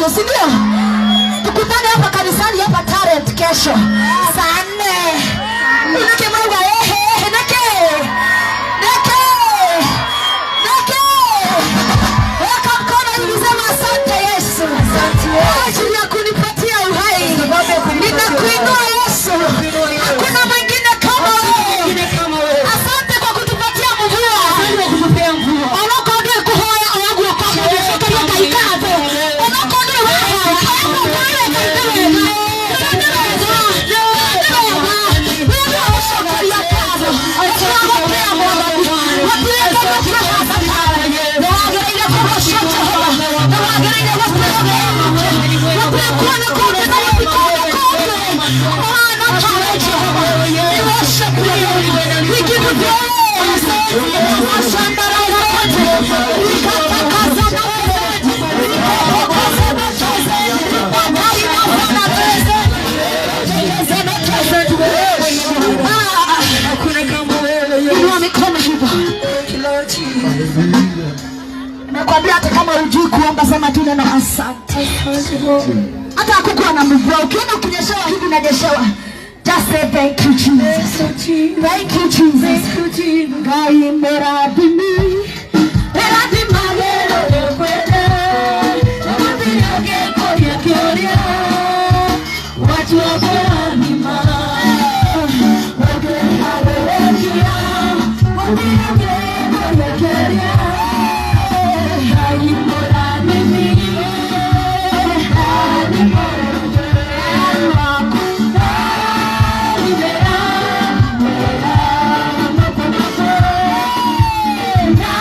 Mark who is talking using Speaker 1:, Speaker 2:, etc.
Speaker 1: kesho, si ndio? Tukutane hapa kanisani hapa Talent kesho saa 4. Unake Mungu, ehe ehe, nake nake nake. Weka mkono hivi, sema asante Yesu kwa ajili ya kunipatia uhai. Ninakuinua Yesu, hakuna mwingine kama wewe. Asante kwa kutupatia mvua. Onokorwo ndũĩ kũhoya, oya guoko ũcokerie Ngai ngatho. Onokorwo ndũrĩ wahoya, oya guoko wĩre Ngai nĩ wega, nĩ wega, nĩ wega. Wĩgue gũcokeria ngatho. Nĩtũragũtĩa Mwathani, gũtirĩ Ngai ũkĩhana tawe. Nĩwagĩrĩire kũgocwo Jehova, nĩwagĩrĩire gũtĩo gũtirĩ kuona kũngĩ na gũtirĩ kũndũ kũngĩ ũhana tawe Jehova. We worship you, Lord. We give you praise.
Speaker 2: Hakuna kama wewe.
Speaker 1: Inua mikono hivyo.
Speaker 2: Lord Jesus.
Speaker 1: Nakwambia hata kama hujui kuomba, sema tu neno asante. Hata hakukuwa na mvua, ukiona ukinyeshewa hivi unanyeshewa, just say thank you, Jesus. Thank you, Jesus.
Speaker 2: Thank you, Jesus.
Speaker 1: Ngai mũrathimi, ĩrathimagĩrwo kwenda, gũtirĩ ũngĩkũria kĩũria, watua kũrathima, ũngĩharĩrĩkia, gũtirĩ ũngĩkũria kĩũria. Ngai mũrathimi, rathima waku, rathimĩra wĩra moko maku. Na